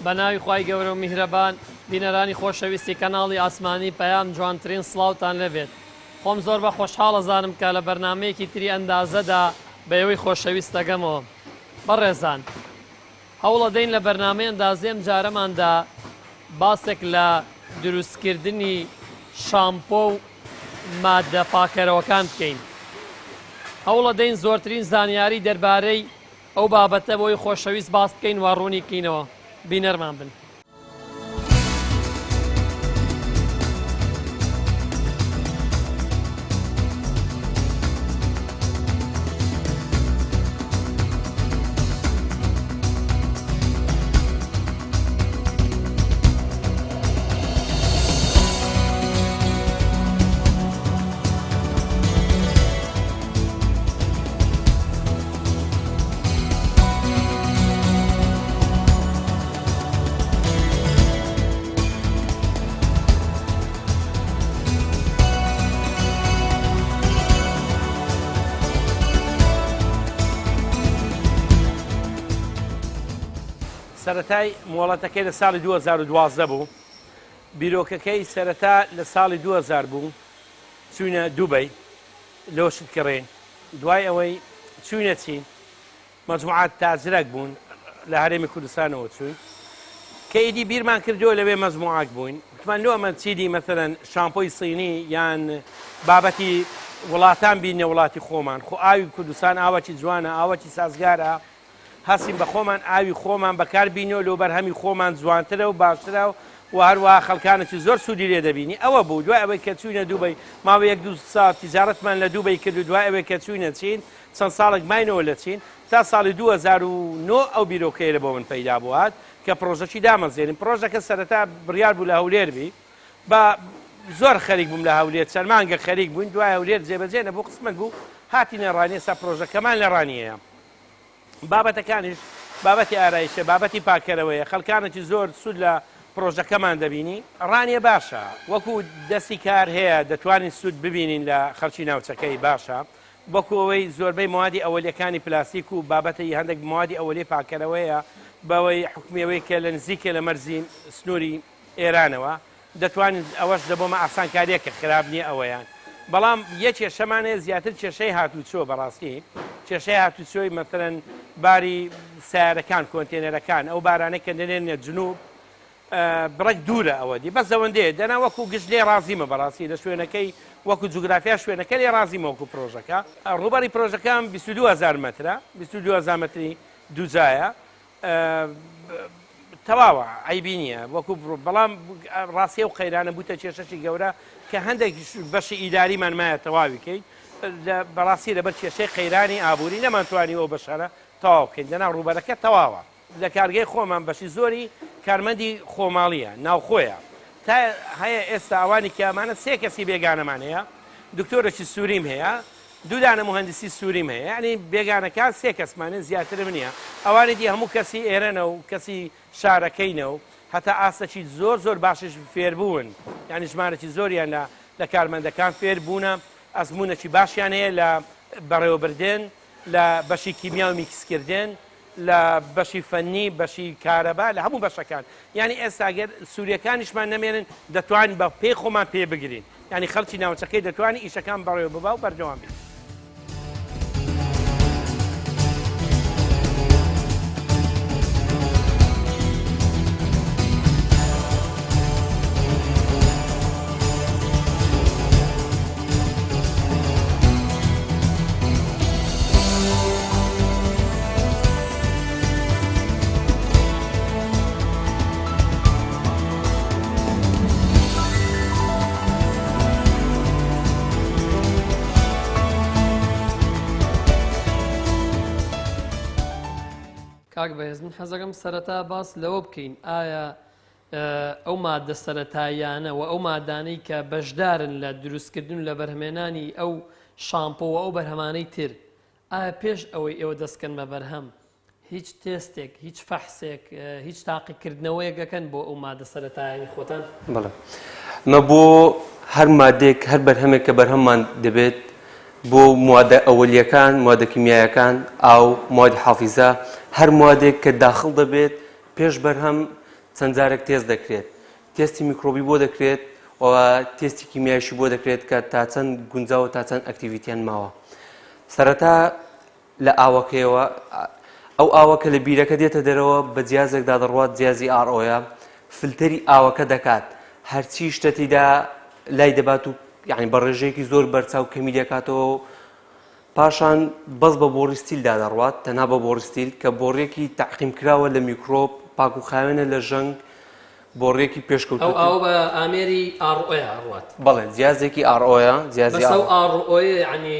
بە ناوی خوای گەورە و میهرەبان بینەرانی خۆشەویستی کەناڵی ئاسمانی پەیام جوانترین سڵاوتان لێبێت خۆم زۆر بە خۆشحاڵ ئەزانم کە لە بەرنامەیەکی تری ئەندازەدا بە ئێوەی خۆشەویست دەگەمەوە بەڕێزان هەوڵەدەین لە بەرنامەی ئەندازەی ئەمجارەماندا باسێک لە دروستکردنی شامپۆ و ماددە پاکەرەوەکان بکەین. هەوڵەدەین زۆرترین زانیاری دەربارەی ئەو بابەتە بۆی خۆشەویست باس بکەین و ڕوونی بکەینەوە. بینەرمان بن. سەرەتای مۆڵەتەکەی لە ساڵی 2012 بوو بیرۆکەکەی سەرەتا لە ساڵی 2000 بوو چوینە دوبەی لۆ شت کڕین دوای ئەوەی چوینە چین مەجموعات تاجرەک بوون لە هەرێمی کوردستانەوە چووین کە ئیدی بیرمان کردەوە لەوێ مەجموعاک بووین وتمان لۆ ئەمە چیدی مەسەلەن شامپۆی سینی یان بابەتی وڵاتان بینە وڵاتی خۆمان خۆ ئاوی کوردستان ئاوەکی جوانە ئاوەکی سازگارە هەستین بە خۆمان ئاوی خۆمان بەکار بینەوە لۆ بەرهەمی خۆمان جوانترە و باشترە و هەروەها خەڵکانێکی زۆر سوودی لێ دەبینی ئەوە بوو دوای ئەوەی کە چووینە دوبەی ماوەی یەک دوو ساڵ تیجارەتمان لە دوبەی کرد و دوای ئەوەی کە چووینە چین چەند ساڵێک ماینەوە لە چین تا ساڵی 2009 ئەو بیرۆکەیە لە بۆ من پەیدا بوو هات کە پڕۆژەکی دامەزرێنین پڕۆژەکە سەرەتا بڕیار بوو لە هەولێر بی بە زۆر خەریک بووم لە هەولێر چەند مانگە خەریک بووین دوای هەولێر جێبەجێ نەبوو قسمەت بوو هاتینە ڕانیە سا پڕۆژەکەمان لە ڕانیەیە بابەتەکانیش بابەتی ئارایشە، بابەتی پاککەرەوەیە، خەڵکانێکی زۆر سوود لە پڕۆژەکەمان دەبینی. ڕانیە باشە، وەکو دەستی کار هەیە دەتوانین سوود ببینین لە خەڵکی ناوچەکەی باشە، وەکو ئەوەی زۆربەی مەوادی ئەوەلیەکانی پلاستیک و بابەتی هەندێک مەوادی ئەوەلی پاککەرەوەیە بەوەی حوکمی ئەوەی کە لە نزیکە لە مەرزی سنووری ئێرانەوە دەتوانین ئەوەش لە بۆمە ئاسانکاریەکە خراپ نیە ئەوەیان بەڵام یە کێشەمان هەیە زیاتر کێشەی هاتوچۆ بەڕاستی کێشەی هاتوچۆی مەسەلەن باری سیارەکان کۆنتێنەرەکان ئەو بارانەی کە دەنێنە جنوب بڕێک دوورە ئەوە دی بەس ئەوەندەیە دەنا وەکو گشت لێ ڕازیمە بەڕاستی لە شوێنەکەی وەکو جوگرافیا شوێنەکە لێ ڕازیمە وەکو پرۆژەکە ڕووبەری پرۆژەکەم 22 هزار مەترە 22 هزار مەتری دووجایە تەواوە عەیبی نییە وەکو بەڵام ڕاستی ئەو قەیرانە بووتە کێشەشی گەورە کە هەندێک بەشی ئیداریمان مایە تەواوی کەین بەڕاستی لەبەر کێشەی قەیرانی ئابووری نەمانتوانی ئەو بەشانە تەواو بکەین دەنا ڕووبەرەکە تەواوە لە کارگەی خۆمان بەشی زۆری کارمەندی خۆماڵیە ناوخۆیە تا هەیە ئێستا ئەوانی کە ئەمانە سێ کەسی بێگانەمان هەیە دکتۆرێکی سووریم هەیە دوو دانە موهەندیسی سوریم هەیە یانی بێگانەکان سێ کەسمانە زیاترم نییە ئەوانی دی هەموو کەسی ئێرەنە و کەسی شارەکەینە و هەتا ئاستەکی زۆر زۆر باشیش فێربوون یانی ژمارەکی زۆریان لە لە کارمەندەکان فێر بوونە ئەزموونەکی باشیان هەیە لە بەڕێوەبردن لە بەشی کیمیا و میکسکردن لە بەشی فەنی بەشی کارەبا لە هەموو بەشەکان یانی ئێستا گەر سووریەکانیشمان نەمێنن دەتوانین بە پێی خۆمان پێ بگرین یانی خەڵکی ناوچەکەی دەتوانێت ئیشەکان بەڕێوە ببا و بەردەوام بێت. کاک بەهێز من حەزەکەم سەرەتا باس لەوە بکەین ئایا ئەو ماددە سەرەتاییانە و ئەو مادانەی کە بەشدارن لە دروستکردن و لە بەرهەمێنانی ئەو شامپۆ و ئەو بەرهەمانەی تر ئایا پێش ئەوەی ئێوە دەستکەن بە بەرهەم هیچ تێستێک هیچ فەحسێک هیچ تاقیکردنەوەیەک ئەکەن بۆ ئەو مادە سەرەتایانی خۆتان؟ بەڵێ ئمە بۆ هەر مادەیەک هەر بەرهەمێک کە بەرهەممان دەبێت بۆ موادە ئەوەلیەکان موادە کیمیایەکان ئاو موادی حافیزە هەر موادێک کە داخڵ دەبێت پێش بەرهەم چەند جارێک تێست دەکرێت. تێستی میکرۆبی بۆ دەکرێت و تێستی کیمیایشی بۆ دەکرێت کە تا چەند گونجاوە تا چەند activity یان ماوە. سەرەتا لە ئاوەکەیەوە ئەو ئاوە کە لە بیرەکە دێتە دەرەوە بە جیازێکدا دەڕوات جیازی RO یە فلتەری ئاوەکە دەکات هەرچی شتە تێیدا لای دەبات و یعنی بە ڕێژەیەکی زۆر بەرچاو کەمی دەکاتەوە و پاشان بەس بە بۆڕی ستیلدا دەڕوات تەنها بە بۆڕی ستیل کە بۆڕیەکی تەعقیم کراوە لە میکرۆب پاک و خاوێنە لە ژەنگ بۆڕیەکی پێشکەوتوو ئەو ئاوە بە ئامێری RO یە ئەڕوات؟ بەڵێ جیازێکی RO یە جیازی بەس ئەو RO یە یەعنی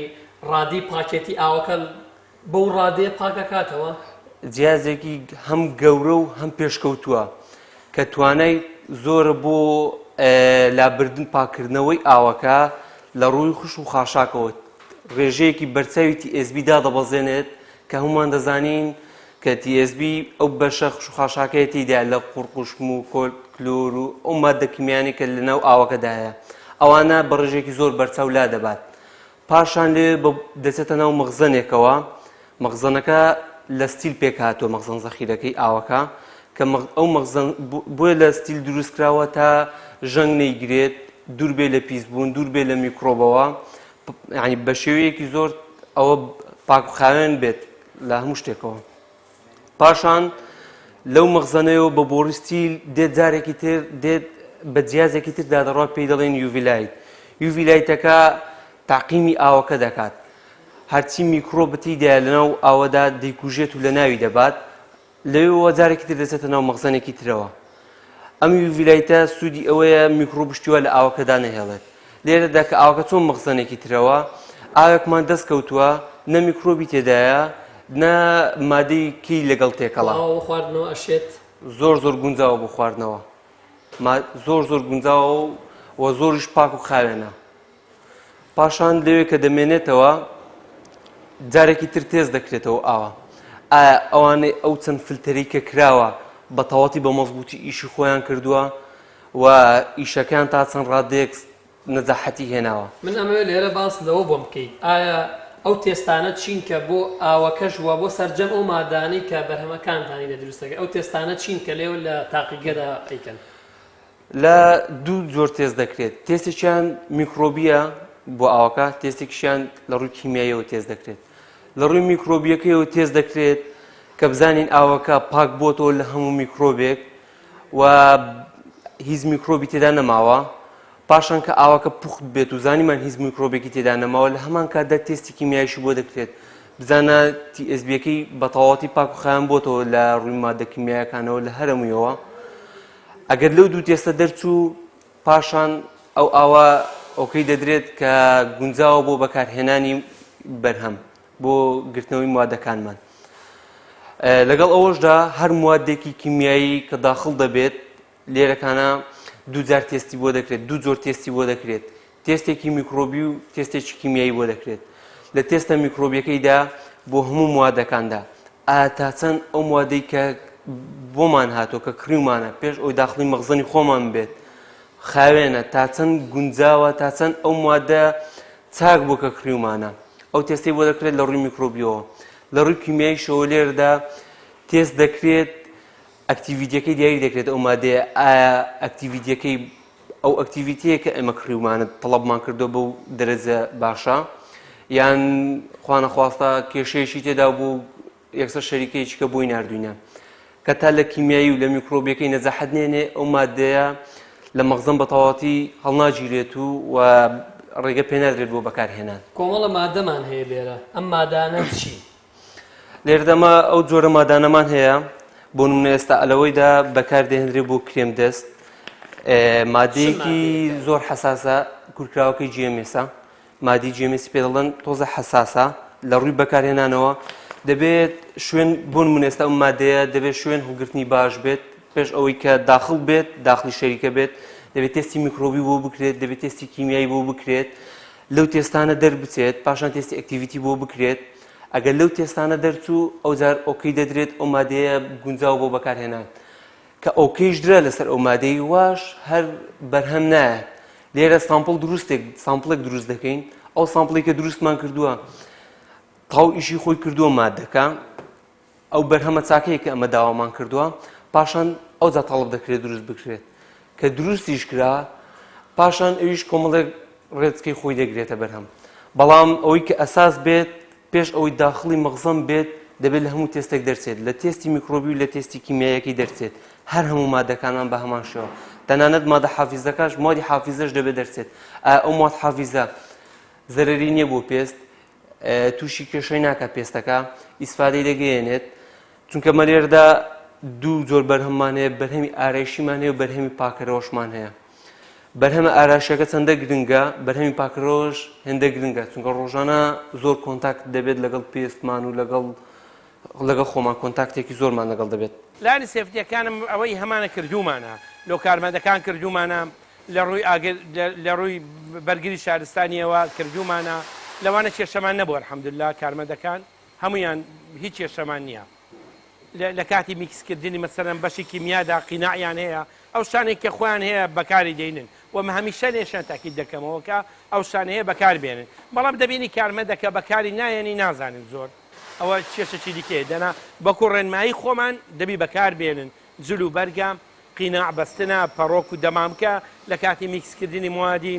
ڕادەی پاکێتی ئاوەکە بەو ڕادەیە پاک ئەکاتەوە؟ جیازێکی هەم گەورە و هەم پێشکەوتووە کە توانای زۆرە بۆ لابردن پاککردنەوەی ئاوەکە لە ڕووی خوش و خاشاکەوە ڕێژەیەکی بەرچاوی TSB دادەبەزێنێت کە هەمومان دەزانین کە TSB ئەو بەشە خش و خاشاکەیە تێیدا لە قوڕقوشم و کۆل کلۆر و ئەو ماددە کیمیانەی کە لەناو ئاوەکەدایە ئەوانە بە ڕێژەیەکی زۆر بەرچاو لادەبات پاشان لێ دەچێتە ناو مەخزەنێکەوە مەخزەنەکە لە ستیل پێکهاتووە مەخزەن زەخیرەکەی ئاوەکە کە ئەو مەخزەن بۆیە لە ستیل دروست کراوە تا ژەنگ نەیگرێت دوور بێ لە پیسبوون دوور بێ لە میکرۆبەوە یعنی بە شێوەیەکی زۆر ئەوە پاک و خاوێن بێت لە هەموو شتێکەوە پاشان لەو مەخزەنەیەوە بە بۆڕی ستیل دێت جارێکی تر دێت بە جیازێکی تر دادەڕات پێی دەڵێن UV light UV light ەکە تاقیمی ئاوەکە دەکات هەرچی میکرۆب تێیدایە لەناو ئاوەدا دەیکوژێت و لەناوی دەبات لەوێوە جارێکی تر دەچێتە ناو مەخزەنێکی ترەوە. ئەم UV light ە سوودی ئەوەیە میکرۆب شتی وا لە ئاوەکەدا نەهێڵێت. لێرەدا کە ئاوەکە چۆن مەخزەنێکی ترەوە، ئاوێکمان دەست کەوتووە نە میکرۆبی تێدایە نە مادەی کەی لەگەڵ تێکەڵە. ئاوە بۆ خواردنەوە ئەشێت؟ زۆر زۆر گونجاوە بۆ خواردنەوە. زۆر زۆر گونجاوە و زۆریش پاک و خاوێنە. پاشان لەوێ کە دەمێنێتەوە جارێکی تر تێست دەکرێتەوە ئاوا ئایا ئەوانەی ئەو چەند فلتەری کە کراوە بە تەواتی بە مەزبوطی ئیشی خۆیان کردووە و ئیشەکەیان تا چەند ڕادەیەک نەجاحەتی هێناوە. من ئەمەوێت لێرە باس لەوە بۆم بکەیت ئایا ئەو تێستانە چین کە بۆ ئاوەکەش وە بۆ سەرجەم ئەو مادانەی کە بەرهەمەکانتانی لێ دروست دەکەن ئەو تێستانە چین کە لێوە لە تاقیگەدا ئەیکەن؟ لە دوو جۆر تێست دەکرێت، تێستێکیان میکرۆبییە بۆ ئاوەکە، تێستێکیشیان لە ڕووی کیمیاییەوە تێست دەکرێت. لە ڕووی میکرۆبییەکەیەوە تێست دەکرێت کە بزانین ئاوەکە پاک بۆتەوە لە هەموو میکرۆبێک و هیچ میکرۆبی تێدا نەماوە. پاشان کە ئاوەکە پوخت بێت و زانیمان هیچ میکرۆبێکی تێدا نەماوە لە هەمان کاتدا تێستی کیمیاییشی بۆ دەکرێت بزانە TSB ەکەی بە تەواوەتی پاک و خاوێن بۆتەوە لە ڕووی مادە کیمیایەکانەوە لە هەرەموویەوە. ئەگەر لەو دوو تێستە دەرچوو پاشان ئەو ئاوە okay دەدرێت کە گونجاوە بۆ بەکارهێنانی بەرهەم بۆ گرتنەوەی موادەکانمان. لەگەڵ ئەوەشدا هەر موادێکی کیمیایی کە داخڵ دەبێت لێرەکانە دوو جار تێستی بۆ دەکرێت دوو جۆر تێستی بۆ دەکرێت تێستێکی میکرۆبی و تێستێکی کیمیایی بۆ دەکرێت لە تێستە میکرۆبیەکەیدا بۆ هەموو موادەکاندا ئایا تا چەند ئەو موادەی کە بۆمان هاتووە کە کڕیومانە پێش ئەوی داخڵی مەخزەنی خۆمان بێت خاوێنە تا چەند گونجاوە تا چەند ئەو موادە چاک بوو کە کڕیومانە ئەو تێستەی بۆ دەکرێت لە ڕووی میکرۆبیەوە لە ڕووی کیمیاییشەوە لێرەدا تێست دەکرێت activity ەکەی دیاری دەکرێت ئەو مادەیە ئایا activity ەکەی ئەو activity یە کە ئێمە کڕیومانە تەڵەبمان کردووە بەو دەرەجە باشە یان خوانەخواستە کێشەیەکی تێدا بوو یەکسەر شەریکەیەکی کە بۆی ناردوینە کە تا لە کیمیایی و لە میکرۆبیەکەی نەجاحەت نێنێ ئەو مادەیە لە مەخزەن بە تەواوەتی هەڵناگیرێت و و ڕێگە پێنادرێت بۆ بەکارهێنان. کۆمەڵە مادەمان هەیە لێرە ئەم مادانە چین؟ لێرەدا ئەمە ئەو جۆرە مادانەمان هەیە بۆ نمونە ئێستا ئەلەوەیدا بەکاردەهێنرێ بۆ کرێم دەست مادەیەکی زۆر حەساسە کورتکراوەکەی GMS ە مادی GMS ی پێ دەڵێن تۆزە حەساسە لە ڕووی بەکارهێنانەوە دەبێت شوێن بۆ نمونە ئێستا ئەم مادەیە دەبێت شوێن هەڵگرتنی باش بێت پێش ئەوەی کە داخڵ بێت داخلی شەریکە بێت دەبێت تێستی میکرۆبی بۆ بکرێت دەبێت تێستی کیمیایی بۆ بکرێت لەو تێستانە دەربچێت پاشان تێستی activity بۆ بکرێت ئەگەر لەو تێستانە دەرچوو ئەوجار okay دەدرێت ئەو مادەیە گونجاو بۆ بەکارهێنان کە okay ش درا لەسەر ئەو مادەی واش هەر بەرهەم نایەت لێرە sample دروستێک sample ێک دروست دەکەین ئەو sample ی کە دروستمان کردووە تاو ئیشی خۆی کردووە مادەکە ئەو بەرهەمە چاکەیە کە ئەمە داوامان کردووە پاشان ئەوجا تەڵب دەکرێت دروست بکرێت کە دروستیش کرا پاشان ئەویش کۆمەڵێک ڕێچکەی خۆی دەگرێتە بەرهەم بەڵام ئەوەی کە ئەساس بێت پێش ئەوەی داخڵی مەخزەن بێت دەبێت لە هەموو تێستێک دەرچێت لە تێستی میکرۆبی و لە تێستی کیمیایەکەی دەرچێت هەر هەموو مادەکانمان بە هەمان شێوە تەنانەت مادە حافیزەکەش مادی حافیزەش دەبێت دەرچێت ئایا ئەو ماد حافیزە زەرەری نییە بۆ پێست تووشی کێشەی ناکات پێستەکە ئیسفادەی دەگەیەنێت چونکە مە لێرەدا دوو جۆر بەرهەممان هەیە بەرهەمی ئارایشیمان هەیە و بەرهەمی پاکەرەوەشمان هەیە بەرهەمە ئاراشەکە چەندە گرنگە بەرهەمی پاکەرەوەش هێندە گرنگە چونکە ڕۆژانە زۆر contact دەبێت لەگەڵ پێستمان و لەگەڵ لەگەڵ خۆمان contact ێکی زۆرمان لەگەڵ دەبێت. لانی safety یەکانم ئەوەی هەمانە کردوومانە لۆ کارمەندەکان کردوومانە لە ڕووی ئاگر لە ڕووی بەرگری شارستانیەوە کردوومانە لەوانە کێشەمان نەبووە الحمدللە کارمەندەکان هەموویان هیچ کێشەمان نییە لە کاتی میکسکردنی مەسەلەن بەشی کیمیادا قیناعیان هەیە ئەو شتانێک کە خۆیان هەیە بەکاری دێنن و من هەمیشە لێشیان تاکید دەکەمەوە کە ئەو شتانە هەیە بەکار بێنن بەڵام دەبینی کارمەندەکە بەکاری نایەنی نازانن زۆر ئەوە کێشەکی دیکەیە دەنا بەکو ڕێنمایی خۆمان دەبی بەکار بێنن جل و بەرگە قیناع بەستنە پەڕۆک و دەمامکە لە کاتی میکسکردنی موادی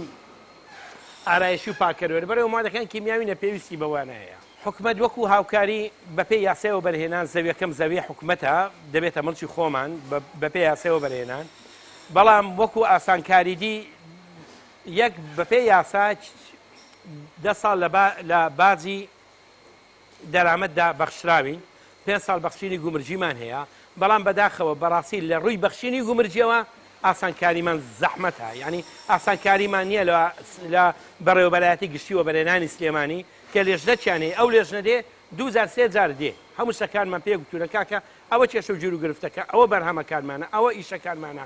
ئارایشی و پاکەرەوە لەبەرئەوە مادەکان کیمیاوی نە پێویستی بەوانە هەیە. حکومەت وەکو هاوکاری بەپێی یاسای وەبەرهێنان زەویەکەم زەوی حکومەتە دەبێتە مڵکی خۆمان بەپێی یاسای وەبەرهێنان بەڵام وەکو ئاسانکاری دی یەک بەپێی یاسا دە ساڵ لە باجی دەرامەتدا بەخشراوین، پێنج ساڵ بەخشینی گومرگیمان هەیە، بەڵام بەداخەوە بەڕاستی لە ڕووی بەخشینی گومرگیەوە ئاسانکاریمان زەحمەتە، یانی ئاسانکاریمان نییە لە لە بەڕێوەبەرایەتی گشتی وەبەرهێنانی سلێمانی کە لێژنەکیان هەیە، ئەو لێژنە دێ دوو جار سێ جار دێ هەموو شتەکانمان پێ گوتوونە کاکە ئەوە کێشە و گیروگرفتەکە، ئەوە بەرهەمەکانمانە، ئەوە ئیشەکانمانە،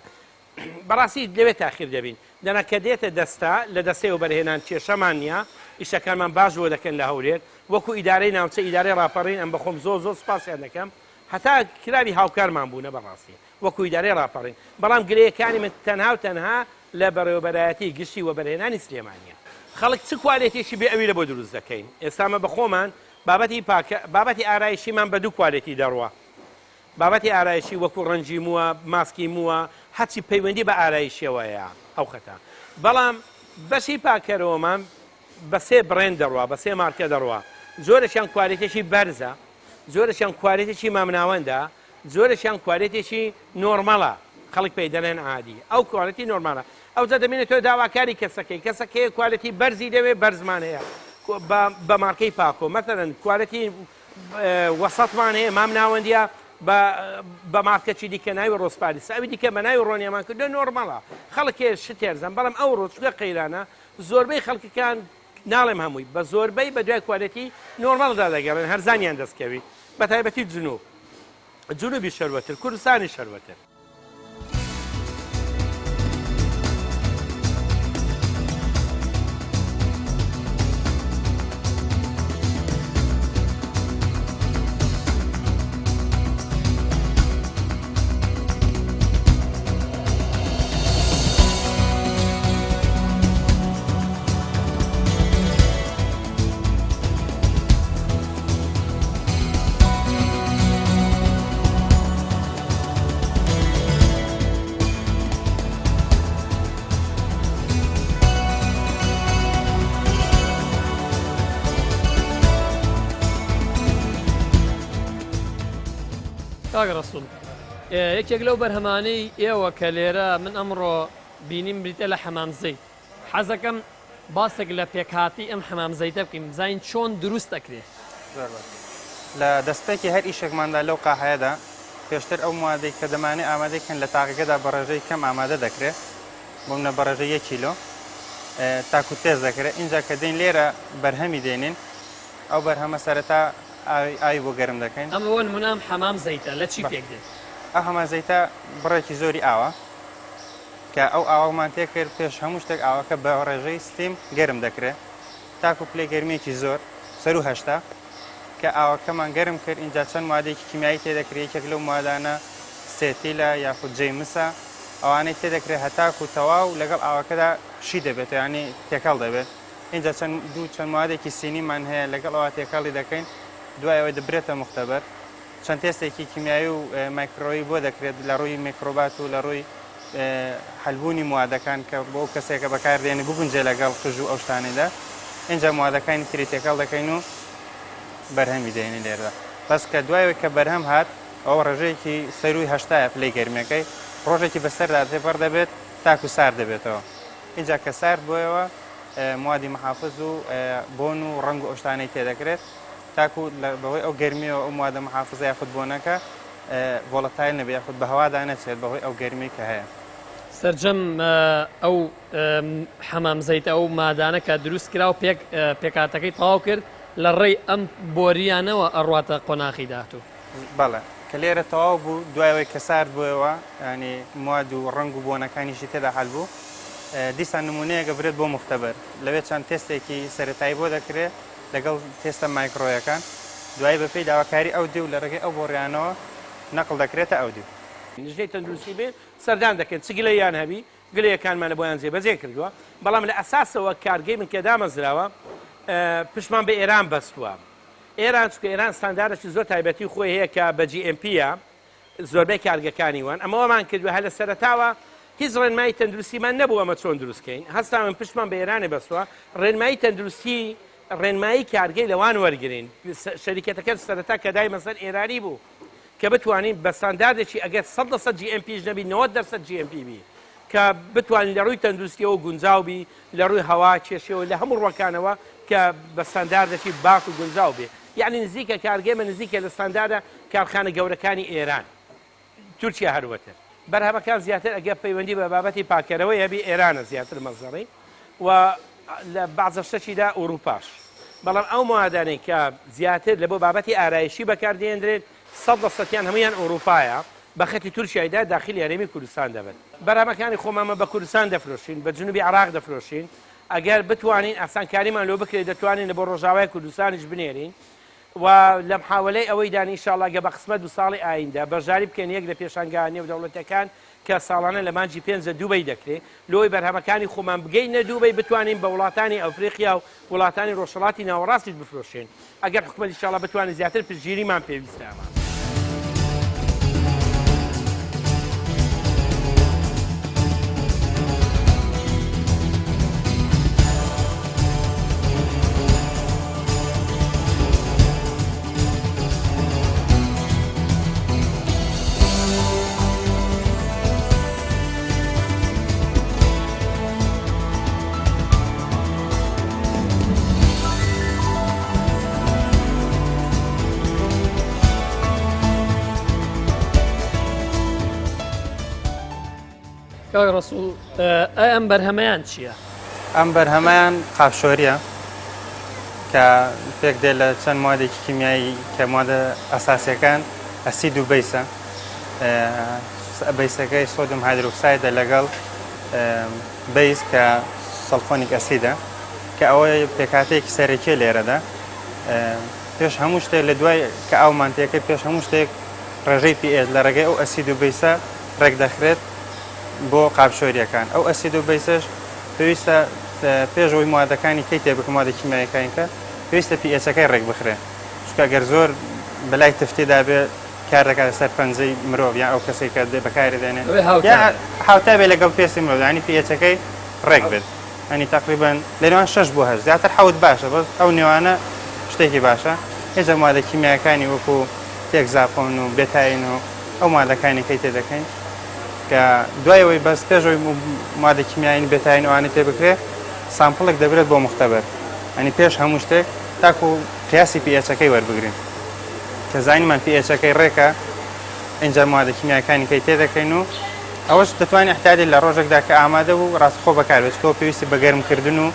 بەڕاستی لەوێ تاخیر دەبین دەنا کە دێتە دەستە لە دەستەی وەبەرهێنان کێشەمان نییە ئیشەکانمان باش بۆ دەکەن لە هەولێر وەکو ئیدارەی ناوچە ئیدارەی ڕاپەڕین ئەم بەخۆم زۆر زۆر سوپاسیان دەکەم هەتا کراوی هاوکارمان بوونە بەڕاستی وەکو ئیدارەی ڕاپەڕین بەڵام گرێیەکانی من تەنها و تەنها لە بەڕێوەبەرایەتی گشتی وەبەرهێنانی سلێمانیە. خەڵک چ کوالێتیەکی بێ ئەوی لە بۆ دروست دەکەین ئێستا مە بەخۆمان بابەتی پاکە بابەتی ئارایشیمان بە دوو کوالێتی دەڕوا بابەتی ئارایشی وەکو ڕەنگی مووە، ماسکی مووە، هەرچی پەیوەندی بە ئارایشیەوە هەیە ئەو خەتە. بەڵام بەشی پاککەرەوەمان بە سێ brand دەڕوا، بە سێ مارکە دەڕوا. جۆرێکیان کوالێتێکی بەرزە، جۆرێکیان کوالێتێکی مامناوەندە، جۆرێکیان کوالێتێکی نۆرمەڵە، خەڵک پێی دەڵێن عادی. ئەو کوالێتی نۆرمالە. ئەوجا دەبینێتەوە داواکاری کەسەکەی، کەسەکەی کوالێتی بەرزی دەوێ، بەرزمان هەیە بە مارکەی پاکۆ. مەسەلەن کوالێتی وەسەتمان هەیە مام ناوەندیە بە بە مارکەکی دیکە ناوی ڕۆسپاریسە ئەوی دیکە بە ناوی ڕۆنیەمان کردو نۆرمەڵە خەڵک هەیە شت هەرزان بەڵام ئەو ڕۆ چونکە قەیرانە زۆربەی خەڵکەکان ناڵێم هەمووی بە زۆربەی بە دوای کوالێتی نۆرمەڵدا دەگەڕێن هەرزانیان دەستکەوی بە تایبەتی جنوب جنوبی شەروەتر کوردستانی شەروەتر. کاک ڕەسوڵ یەکێک لەو بەرهەمانەی ئێوە کە لێرە من ئەمڕۆ بینیم بریتە لە حەمام زەیت حەزەکەم باسێک لە پێکهاتەی ئەم حەمام زەیتە بکەین بزانین چۆن دروست ئەکرێ. زۆر باش. لە دەستپێکی هەر ئیشێکماندا لەو قاحەیەدا پێشتر ئەو موادەی کە دەمانەوێ ئامادەی کەن لە تاقیگەدا بە ڕێژەی کەم ئامادە دەکرێ بۆ منە بە ڕێژەی یەک کیلۆ تاکو تێست دەکرێ ئینجا کە دێین لێرە بەرهەمی دێنین ئەو بەرهەمە سەرەتا ئاوی ئاوی بۆ گەرم دەکەین. ئەمە بۆ نمونە ئەم حەمام زەیتە لە چی پێک دێت؟ ئەو حەمام زەیتە بڕێکی زۆری ئاوە. کە ئەو ئاوەمان تێکرد پێش هەموو شتێک ئاوەکە بە ڕێژەی steam گەرم دەکرێت تاکو پلەی گەرمیەکی زۆر سەروو 80 کە ئاوەکەمان گەرم کرد ئینجا چەند مادەیەکی کیمیایی تێدەکرێت یەکێک لەو مادانە سێتیلە یاخود جەیمسە ئەوانەی تێدەکرێت هەتاکو تەواو لەگەڵ ئاوەکەدا شی دەبێت ینی تێکەڵ دەبێت اینجا چەند دوو چەند مادێکی سینیمان هەیە لەگەڵ ئەوە تێکەڵی دەکەین دوای ئەوەی دەبرێتە مختبەر. چەند تێستێکی کیمیایی و مایکرۆیی بۆ دەکرێت لە ڕووی میکرۆبات و لە ڕووی حەلبوونی موادەکان کە بۆ ئەو کەسێکە بەکاردێنی بگونجێ لەگەڵ قژ و ئەو شتانەیدا ئینجا موادەکانی تری تێکەڵ دەکەین و بەرهەمی دێنین لێرەدا بەس کە دوای کە بەرهەم هات ئەوە ڕێژەیەکی سەروی هەشتایە پلەی گەرمیەکەی ڕۆژێکی بەسەردا تێپەڕ دەبێت تاکو سارد دەبێتەوە ئینجا کە سارد بۆیەوە موادی محافز و بۆن و ڕەنگ و ئەو شتانەی تێدەکرێت تاکو بەهۆی ئەو گەرمیەوە ئەو موادە محافزە یاخود بۆنەکە volatile نەبێت یاخود بە هەوادا نەچێت بەهۆی ئەو گەرمی کە هەیە. سەرجەم ئەو حەمام زەیتە ئەو مادانە کە دروست کرا و پێک پێکاتەکەی تەواو کرد لە ڕێی ئەم بۆریانەوە ئەڕواتە قۆناخی داهاتوو. بەڵێ کە لێرە تەواو بوو دوای ئەوەی کە سارد بوویەوە یانی مواد و ڕەنگ و بۆنەکانیشی تێدا حەل بوو دیسان نمونەیەک ئەبرێت بۆ موختەبەر لەوێ چەند تێستێکی سەرەتایی بۆ دەکرێت لەگەڵ تێستە مایکرۆیەکان دوایی بەپێی داواکاری ئەو دیو لە ڕێگەی ئەو بۆڕیانەوە نەقڵ دەکرێتە ئەو دیو. لیژنەی تەندروستی بێ سەردان دەکەن چ گلەییان هەبی گلەیەکانمان لە بۆیان جێبەجێ کردووە بەڵام لە ئەساسەوە کارگەی من کە دامەزراوە پشتمان بە ئێران بەستووە ئێران چونکە ئێران ستاندارێکی زۆر تایبەتی خۆی هەیە کە بە GMP یە زۆربەی کارگەکانی وان ئەمە وامان کردووە هەر لە سەرەتاوە هیچ ڕێنمایی تەندروستیمان نەبوو ئەمە چۆن دروستکەین هەستاون پشتمان بە ئێرانێ بەستووە ڕێنمایی تەندروستی ڕێنمایی کارگەی لەوان وەرگین شەریکەتەکە سەرەتا کە دای مەسەر ئێرانی بوو کە بتوانین بە ستانداردێکی ئەگەر 100% GMP ش نەبی 90% GMP بی کە بتوانین لە ڕووی تەندروستیەوە گونجاو بی لە ڕووی هەوا کێشەوە لە هەموو ڕوەکانەوە کە بە ستانداردێکی باش و گونجاو بێ یعنی نزیکە کارگەی نزیکە لە ستانداردە کارخانە گەورەکانی ئێران تورکیا هەروەتر بەرهەمەکان زیاتر ئەگەر پەیوەندی بە بابەتی پاکەرەوەی هەبی ئێرانە زیاتر مەزەڕی و لە بەعزە شتەکیدا ئەوروپاش بەڵام ئەو موادانەی کە زیاتر لە بۆ بابەتی ئارایشی بەکاردێنرێت سەد لە سەتیان هەمویان ئەوروپایە بە خەتی تورکیایدا داخلی هەرێمی کوردستان دەبن. بەرهەمەکانی خۆمانمە بە کوردستان دەفرۆشین، بە جنوبی عێراق دەفرۆشین، ئەگەر بتوانین ئاسانکاریمان لۆ بکرێت دەتوانین لە بۆ ڕۆژاوای کوردستانیش بنێرین و لە محاوەلەی ئەوەیدان ئینشاڵڵا گە بە قسمەت بوو ساڵی ئایندە بەشداری بکەین یەک لە پێشانگا نێودەوڵەتیەکان کە ساڵانە لە مانگی پێنج لە دوبەی دەکرێ لۆی بەرهەمەکانی خۆمان بگەینە دوبەی بتوانین بە وڵاتانی ئەفریقیا و وڵاتانی ڕۆژهەڵاتی ناوەڕاستیش بفرۆشێن ئەگەر حکومەت ئینشاڵڵا بتوانێت زیاتر پشتگیریمان پێویستە ئەمە. کاک ڕەسوڵ ئەی ئەم بەرهەمەیان چییە؟ ئەم بەرهەمەیان قاپشۆریە کە پێک دێ لە چەند موادێکی کیمیایی کە موادە ئەساسیەکان ئەسید و base ە base ەکەی sodium hydroxide ە لەگەڵ base کە sulfonic acid ە کە ئەوە پێکهاتەیەکی سەرەکیە لێرەدا پێش هەموو شتێک لە دوای کە ئاومان تێکرد پێش هەموو شتێک ڕێژەی pH لە ڕێگەی ئەو ئەسید و base ە ڕێکدەخرێت بۆ قاپشۆریەکان ئەو ئەسید و base ەش پێویستە پێش ئەوەی موادەکانی کەی تێ بکەم موادە کیمیایەکانی کە پێویستە pH ەکەی ڕێک بخرێ چونکە گەر زۆر بەلای تفتیدا بێ کار دەکاتە سەر پەنجەی مرۆڤ یان ئەو کەسێک کە بەکاری دێنێ هاوتا بێ لەگەڵ پێستی مرۆڤ ینی pH ەکەی ڕێک بێت ئەنی تقریبا لە نێوان شش بۆ هەشت زیاتر حەوت باشە بەس ئەو نێوانە شتێکی باشە هێزە مادە کیمیاکانی وەکو تێکزاپۆن و بێتاین و ئەو مادەکانی کەی تێ دەکەین کە دوای ئەوەی بەس پێش ئەوەی مادە کیمیایین بێتاین ئەوانە تێ بکرێ sample ێک دەبرێت بۆ مختبەر ئەنی پێش هەموو شتێک تاکو قیاسی pH ەکەی وەربگرین کە زانیمان pH ەکەی ڕێکە ئینجا مادە کیمیاکانی کەی تێ دەکەین و ئەوەش دەتوانین احتیاجی لە ڕۆژێکدا کە ئامادە بوو ڕاستخۆ بەکاربێت چونکە پێویستی بە گەرمکردن و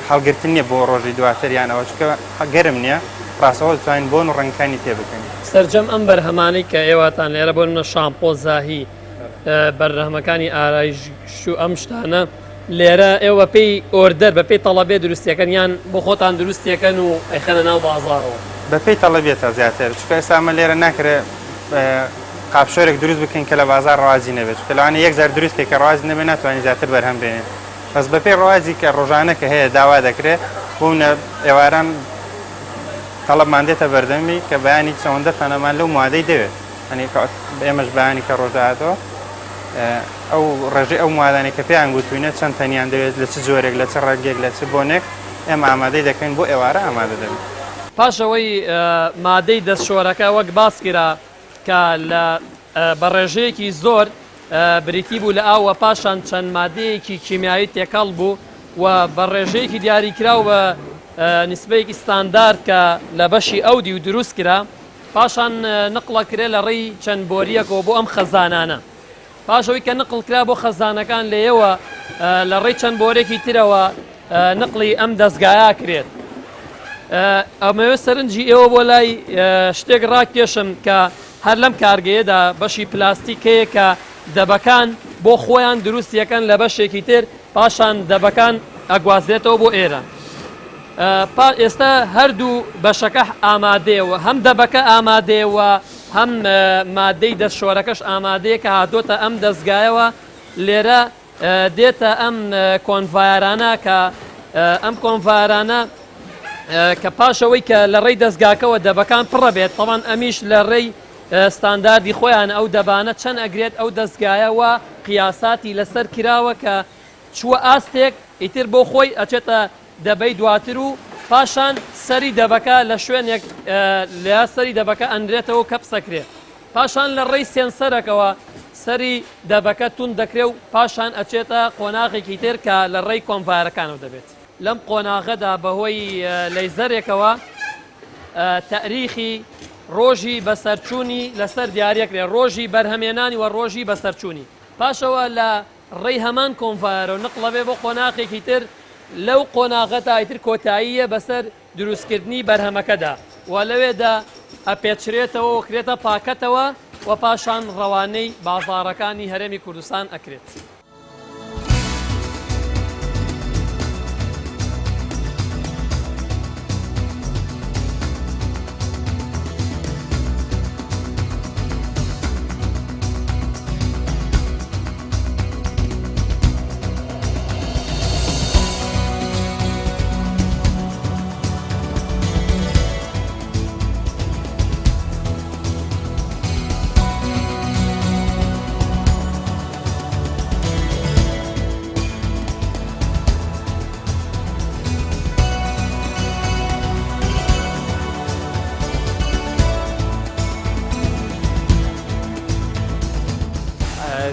هەڵگرتن نییە بۆ ڕۆژی دواتر یان ئەوە چونکە گەرم نییە ڕاستەوە دەتوانین بۆن و ڕەنگەکانی تێ بکەین. سەرجەم ئەم بەرهەمانەی کە ئێوەتان لێرە بۆ نمونە شامپۆ زاهی بەرهەمەکانی ئارایشت و ئەم شتانە لێرە ئێوە بەپێی order بەپێی تەڵەبێ دروستیەکەن یان بۆ خۆتان دروستیەکەن و ئەیخەنە ناو بازاڕەوە؟ بەپێی تەڵەبیەتە زیاتر چونکە ئێستا ئەمە لێرە ناکرێ قاپشۆرێک دروست بکەین کە لە بازاڕ ڕەواجی نەبێت چونکە لەوانەیە یەک جار دروست کەی کە ڕەواجی نەبێت ناتوانین زیاتر بەرهەم بێنین بەس بەپێی ڕەواجی کە ڕۆژانە کە هەیە داوا دەکرێت بۆ نە ئێواران. تەڵەبمان دێتە بەردەمی کە بەیانی چەوەندە تەنەمان لەو موادەی دەوێت ئەنی ئێمەش بەیانی کە ڕۆژ داهاتەوە ئەو ڕێژەی ئەو موادانەی کە پێیان گوتوینە چەند تەنیان دەوێت لە چ جۆرێک لە چ ڕەنگێک لە چ بۆنێک ئێمە ئامادەی دەکەین بۆ ئێوارە ئامادە دەبێت. پاش ئەوەی مادەی دەستشۆرەکە وەک باس کرا کە لە بە ڕێژەیەکی زۆر بریتی بوو لە ئاو و پاشان چەند مادەیەکی کیمیایی تێکەڵ بوو و بە ڕێژەیەکی دیاریکراو بە نیسبەیەکی ستاندارد کە لە بەشی ئەو دیو دروست کرا پاشان نقڵە کرێ لە ڕێی چەند بۆریەکەوە بۆ ئەم خەزانانە. پاش ئەوەی کە نقڵ کرا بۆ خەزانەکان لێیەوە لە ڕێی چەند بۆرێکی ترەوە نقڵی ئەم دەستگایە کرێت. ئەمەوێ سەرنجی ئێوە بۆ لای شتێک ڕاکێشم کە هەر لەم کارگەیەدا بەشی پلاستیک هەیە کە دەبەکان بۆ خۆیان دروست یەکەن لە بەشێکی تر پاشان دەبەکان ئەگوازرێتەوە بۆ ئێرە. ئێستا هەردوو بەشەکە ئامادەیە و هەم دەبەکە ئامادەیە و هەم مادەی دەستشۆرەکەش ئامادەیە کە هاتۆتە ئەم دەستگایەوە لێرە دێتە ئەم conveyor انە کە ئەم conveyor انە کە پاشەوەی کە لە ڕێی دەستگاکەوە دەبەکان پڕە بێت تەوان ئەمیش لە ڕێی ستانداردی خۆیان ئەو دەبانە چەند ئەگرێت ئەو دەستگایە وە قیاساتی لەسەر کراوە کە چووە ئاستێک ئیتر بۆ خۆی ئەچێتە دەبەی دواتر و پاشان سەری دەبەکە لە شوێنێک لە سەری دەبەکە ئەنرێتەوە کەپسەکرێ پاشان لە ڕێی سێنسەرەکەوە سەری دەبەکە توند دەکرێ و پاشان ئەچێتە قۆناغێکی تر کە لە ڕێی conveyor ەکانەوە دەبێت. لەم قۆناغەدا بەهۆی لەیزەرێکەوە تەئریخی ڕۆژی بەسەرچوونی لەسەر دیاریەکرێ، ڕۆژی بەرهەمێنانی و ڕۆژی بەسەرچوونی. پاشەوە لە ڕێی هەمان conveyor ەوە نقڵەبێ بۆ قۆناغێکی تر، لەو قۆناغەدا ئیتر کۆتاییە بەسەر دروستکردنی بەرهەمەکەدا و لەوێدا ئەپێچرێتەوە و کرێتە پاکەتەوە و پاشان ڕەوانەی بازاڕەکانی هەرێمی کوردستان ئەکرێت.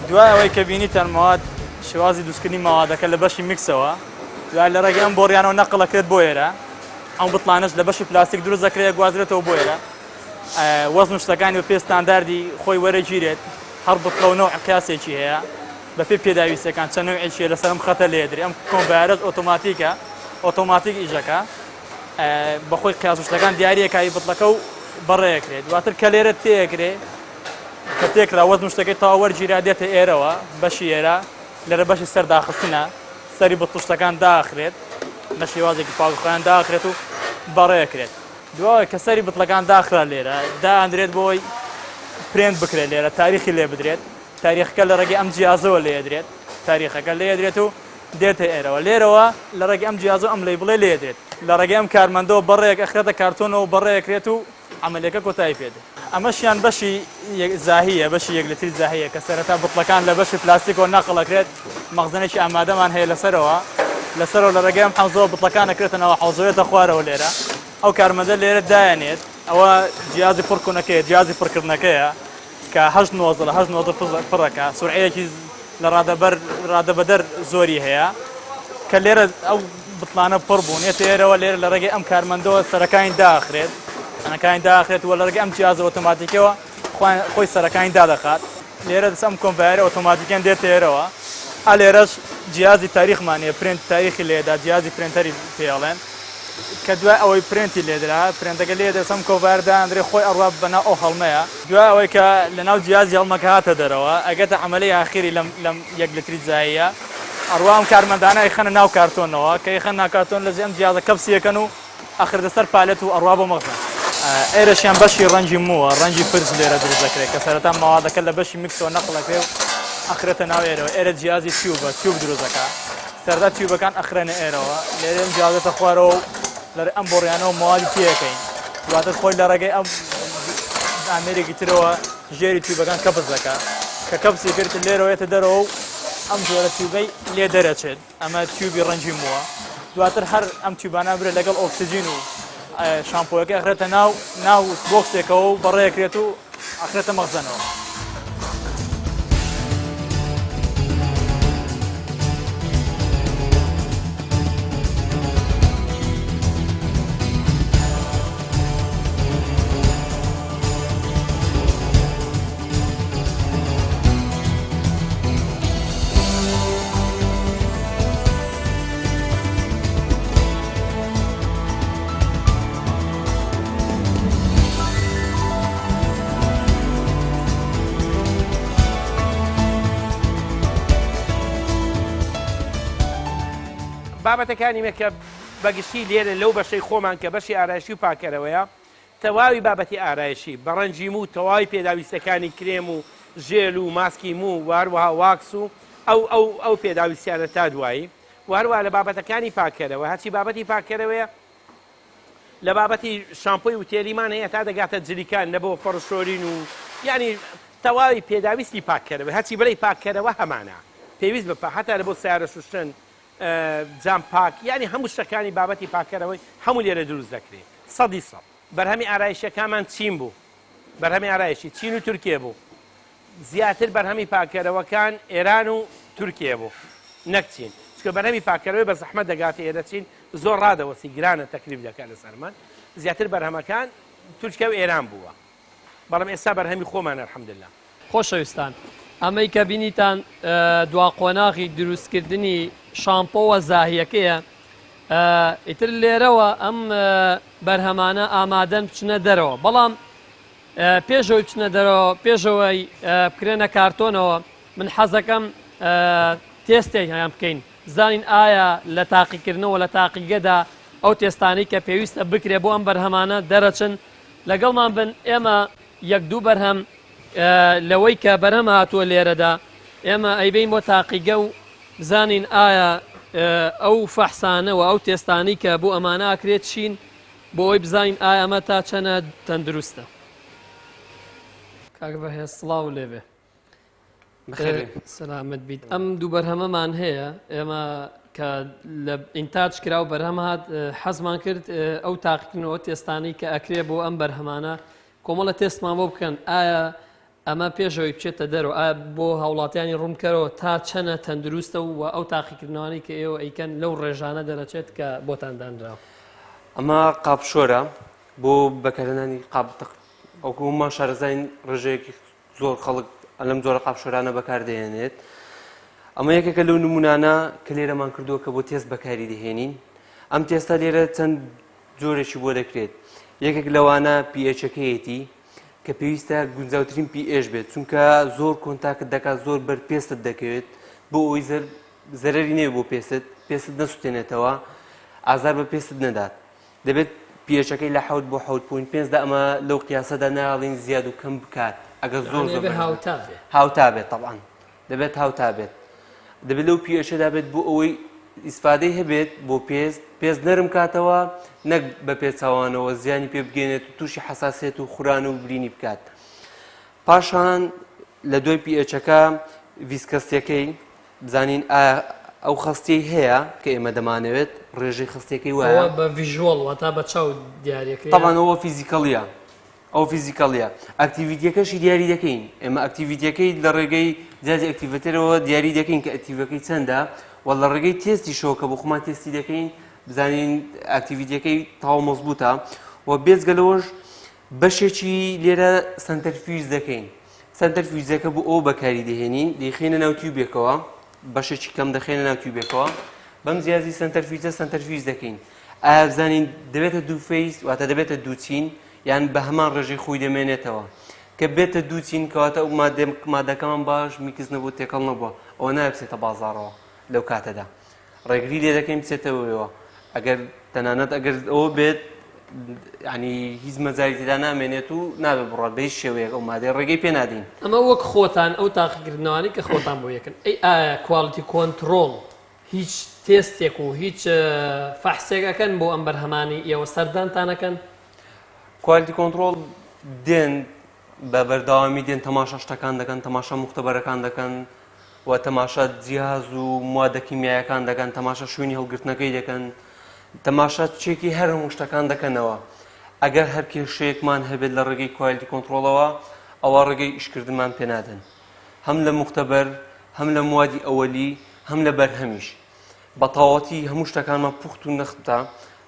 دوای ئەوەی کە بینیتان مواد شێوازی دروستکردنی مەوادەکە لە بەشی mix ەوە دوای لە ڕێگەی ئەم بۆڕیانەوە نەقڵ ئەکرێت بۆ ئێرە ئەم بتڵانەش لە بەشی پلاستیک دروست دەکرێت گوازرێتەوە بۆ ئێرە وەزن و شتەکانی بە پێ ستانداردی خۆی وەرەگیرێت هەر بتڵە و نەوع قیاسێکی هەیە بە پێ پێداویستەکان چەند نەوعێکی هەیە لەسەر ئەم خەتە لێدرێ ئەم conveyor ەش ئۆتۆماتیکە ئۆتۆماتیک ئیشەکە بەخۆی قیاس و شتەکان دیاریەکایی بتڵەکە و بەڕێکرێت دواتر کە لێرە تێکرێ کە تێکرا وەزن و شتەکەی تەواو وەرگیرا دێتە ئێرەوە بەشی ئێرە لێرە بەشی سەر داخستنە سەری بتڵ شتەکان داخرێت بە شێوازێکی پاک خۆیان داخرێت و بەڕێکرێت دوای کە سەری بتڵەکان داخرا لێرە دائەندرێت بۆی پرێنت بکرێت لێرە تاریخی لێ بدرێت تاریخەکە لە ڕێگەی ئەم جیازەوە لێدرێت تاریخەکە لێدرێت و دێتە ئێرەوە لێرەوە لە ڕێگەی ئەم جیازە ئەم label ێ لێدرێت لە ڕێگەی ئەم کارمەندەوە بەڕێک ئەخرێتە کارتۆنەوە بەڕێکرێت و عەمەلیەکە کۆتایی پێ دێت. ئەمەشیان بەشی زاهییە، بەشی یەک لتری زاهییە کە سەرەتا بتڵەکان لە بەشی پلاستیکەوە نەقڵ ئەکرێت، مەخزەنێکی ئامادەمان هەیە لەسەرەوە، لەسەرەوە لە ڕێگەی ئەم حەوزەوە بتڵەکان ئەکرێتە ناو حەوزەوە یەتە خوارەوە لێرە ئەو کارمەندە لێرە دایەنێت، ئەوە جیازی پڕکونەکەیە، جیازی پڕکردنەکەیە کە هەشت nozzle ە، هەشت nozzle پڕەکە، سورعەیەکی لە ڕادەبەر ڕادەبەدەر زۆری هەیە کە لێرە ئەو بتڵانە پڕ بوون یەتە ئێرەوە لێرە لە ڕێگەی ئەم کارمەندەوە سەرەکانی داخرێت سەرەکانی داخرێت و لە ڕێگەی ئەم جیازە ئۆتۆماتیکەوە خۆی سەرەکانی دادەخات لێرە دەست ئەم conveyor ە ئۆتۆماتیکیان دێتە ئێرەوە ئا لێرەش جیازی تاریخمان هەیە پرێنت تاریخی لێدا جیازی printer ی پێڵێن کە دوای ئەوەی پرێنتی لێدرا پرێنتەکە لێ دەسەم conveyor دانرێ خۆی ئەڕوا بەناو ئەو هەڵمەیە دوای ئەوەی کە لەناو جیازی هەڵمەکە هاتە دەرەوە ئەگەتە عەمەلەی ئاخیری لەم لەم یەک لتری زاییە ئەڕوا ئەم کارمەندانە ئەیخەنە ناو کارتۆنەوە کە ئەیخەنە ناو کارتۆن لەجێ ئەم جیازە کەپسی ئەکەن و ئەخرێتە سەر pallet و ئەڕوا بۆ مەخزەن. ئێرەشیان بەشی ڕەنگی مووە، ڕەنگی پرچ لێرە دروست دەکرێت کە سەرەتا مەوادەکە لە بەشی mix ەوە نەقڵ ئەکرێ و ئەخرێتە ناو ئێرەوە، ئێرە جیازی tube ە، tube دروست دەکا، سەرەتا tube ەکان ئەخرێنە ئێرەوە، لێرە ئەم جیازەتە خوارەوە و لە ئەم بۆڕیانەوە مەوادی تێ ئەکەین. دواتر خۆی لە ڕێگەی ئەم ئامێرێکی ترەوە ژێری tube ەکان کەپس دەکات کە کەپسی کرد لێرەوە یەتە دەرەوە و ئەم جۆرە tube ەی لێ دەرەچێت ئەمە tube ی ڕەنگی مووە دواتر هەر ئەم tube انە برێت لەگەڵ ئۆکسجین و شامپۆیەکە ئەخرێتە ناو ناو box ێکەوە و بەڕێکرێت و ئەخرێتە مەخزەنەوە. بابەتەکانی مە کە بەگشتی لێرە لەو بەشەی خۆمان کە بەشی ئارایشی و پاکەرەوەیە تەواوی بابەتی ئارایشی بە ڕەنگی موو تەواوی پێداویستەکانی کرێم و ژێل و ماسکی موو و هەروەها واکس و ئەو ئەو ئەو پێداویستیانە تا دوایی و هەروەها لە بابەتەکانی پاککەرەوە هەرچی بابەتی پاککەرەوەیە لە بابەتی شامپۆی وتێلیمان هەیە تا دەگاتە جلیکان لە بۆ فەڕشۆرین و یعنی تەواوی پێداویستی پاککەرەوە هەرچی بڵێی پاککەرەوە هەمانە پێویست بە هەتا لە بۆ سیارە شوشتن جام پاک یانی هەموو شتەکانی بابەتی پاککەرەوەی هەموو لێرە دروست دەکرێ سەدی سەد. بەرهەمی ئارایشیەکانمان چین بوو بەرهەمی ئارایشی چین و تورکیە بوو زیاتر بەرهەمی پاککەرەوەکان ئێران و تورکیە بوو نەک چین چونکە بەرهەمی پاککەرەوەی بە زەحمەت دەگاتە ئێرە چین زۆر ڕادەوەسی گرانە تەکلیف دەکات لەسەرمان زیاتر بەرهەمەکان تورکیا و ئێران بووە بەڵام ئێستا بەرهەمی خۆمانە الحمدللە. خۆشەویستان ئەمەی کە بینیتان دوا قۆناغی دروستکردنی شامپۆوە زاهیەکەیە ئیتر لێرەوە ئەم بەرهەمانە ئامادەن بچنە دەرەوە بەڵام پێشەوەی بچنە دەرەوە پێشەوەی بکرێنە کارتۆنەوە من حەزەکەم تێستێک هەیان بکەین بزانین ئایا لە تاقیکردنەوە لە تاقیگەدا ئەو تێستانەی کە پێویستە بکرێ بۆ ئەم بەرهەمانە دەرەچن لەگەڵمان بن ئێمە یەک دوو بەرهەم لەوەی کە بەرهەم هاتووە لێرەدا ئێمە ئەیبەین بۆ تاقیگە و بزانین ئایا ئەو فەحسانە و ئەو تێستانەی کە بۆ ئەمانە ئاکرێت چین بۆ ئەوەی بزانین ئایا ئەمە تا چەنە تەندروستە. کاک بەهێز سڵاو لێبێ. سەلامەت بیت ئەم دوو بەرهەمەمان هەیە ئێمە کە لە ئینتاج کرا و بەرهەم هات حەزمان کرد ئەو تاقیکردنەوە تێستانەی کە ئەکرێ بۆ ئەم بەرهەمانە کۆمەڵە تێستمان بۆ بکەن ئایا ئەمە پێشەوەی بچێتە دەرەوە ئایا بۆ هاوڵاتیانی ڕوونکەرەوە تا چەنە تەندروستە و ئەو تاقیکردنەوەی کە ئێوە ئەیکەن لەو ڕێژانە دەرەچێت کە بۆتان دانراوە ئەمە قاپشۆرە بۆ بەکارهێنانی قاپ ئەوکومان شارەزاین ڕێژەیەکی زۆر خەڵک لەم جۆرە قاپشۆرانە بەکاردەهێنێت ئەمە یەکێکە لەو نمونانە کە لێرەمان کردووە کە بۆ تێست بەکاری دەهێنین ئەم تێستە لێرە چەند جۆرێکی بۆ دەکرێت یەکێک لەوانە pH ەکەیەتی کە پێویستە گونجاوترین pH بێت چونکە زۆر contact دەکات زۆر بەر پێستت دەکەوێت بۆ ئەوەی زەرری نەوێت بۆ پێست پێست نەسوتێنێتەوە ئازار بە پێست نەدات دەبێت pH ەکەی لە حەوت بۆ حەوت point پێنج دا ئەمە لەو قیاسەدا نایەڵین زیاد و کەم بکات ئەگەر زۆر زۆر بەرز هاوتا بێت هاوتا بێت تەبعەن دەبێت هاوتا بێت دەبێت لەو pH ەدا بێت بۆ ئەوەی ئیسفادەی هەبێت بۆ پێست پێست نەرم کاتەوە نەک بە پێچەوانەوە زیانی پێ بگەێنێت و تووشی حساسێت و خوران و برینی بکات پاشان لە دوای pH ەکە viscosity ەکەی بزانین ئایا ئەو خەستیەی هەیە کە ئێمە دەمانەوێت ڕێژەی خەستیەکەی وایە ئەوە بە visual واتا بە چاو دیاریەکرێ طبعا ئەوە physical یە ئەو physical یە activity ەکەشی دیاری دەکەین ئێمە activity ەکەی لە ڕێگەی جیازی activator ەوە دیاری دەکەین کە active ەکەی چەندە و لە ڕێگەی تێستیشەوە کە بۆ خۆمان تێستی دەکەین بزانین activity ەکەی تەواو مەزبووتە و بێجگە لەوەش بەشێکی لێرە centrifuge دەکەین سەنتەر فیوزەکە بۆ ئەوە بەکاری دەهێنین دەیخەینە ناو tube ێکەوە بەشێکی کەم دەخەینە ناو tube ێکەوە بەم جیازی سەنتەر فیوزە سەنتەر فیوز دەکەین ئایا بزانین دەبێتە دوو phase واتە دەبێتە دوو چین یان بە هەمان ڕێژەی خۆی دەمێنێتەوە کە بێتە دوو چین کەواتە ئەو مادەکەمان باش mix نەبوو تێکەڵ نەبووە ئەوە نابێت بچێتە بازاڕەوە لەو کاتەدا ڕێگری لێ دەکەین بچێتەوەیەوە ئەگەر تەنانەت ئەگەر ئەوە بێت ینی هیچ مەجای تێدا نامێنێت و نابێت بڕات بە هیچ شێوەیەک ئەو مادەی ڕێگەی پێ نادەین. ئەمە وەک خۆتان ئەو تاقیکردنەوانەی کە خۆتان بۆ یەکن ئەی ئایا quality control هیچ تێستێک و هیچ فەحسێک ئەکەن بۆ ئەم بەرهەمانەی ئێوە سەردانتان ئەکەن؟ quality control دێن بە بەردەوامی دێن تەماشا شتەکان دەکەن، تەماشا موختەبەرەکان دەکەن و تەماشا جیهاز و موادە کیمیایەکان دەکەن، تەماشا شوێنی هەڵگرتنەکەی دەکەن، تەماشا چێکی هەر هەموو شتەکان دەکەنەوە. ئەگەر هەر کێشەیەکمان هەبێت لە ڕێگەی quality control ەوە ئەوا ڕێگەی ئیشکردنمان پێنادەن هەم لە موختەبەر هەم لە موادی ئەوەلی هەم لە بەرهەمیش. بە تەواوەتی هەموو شتەکانمان پوخت و نەختە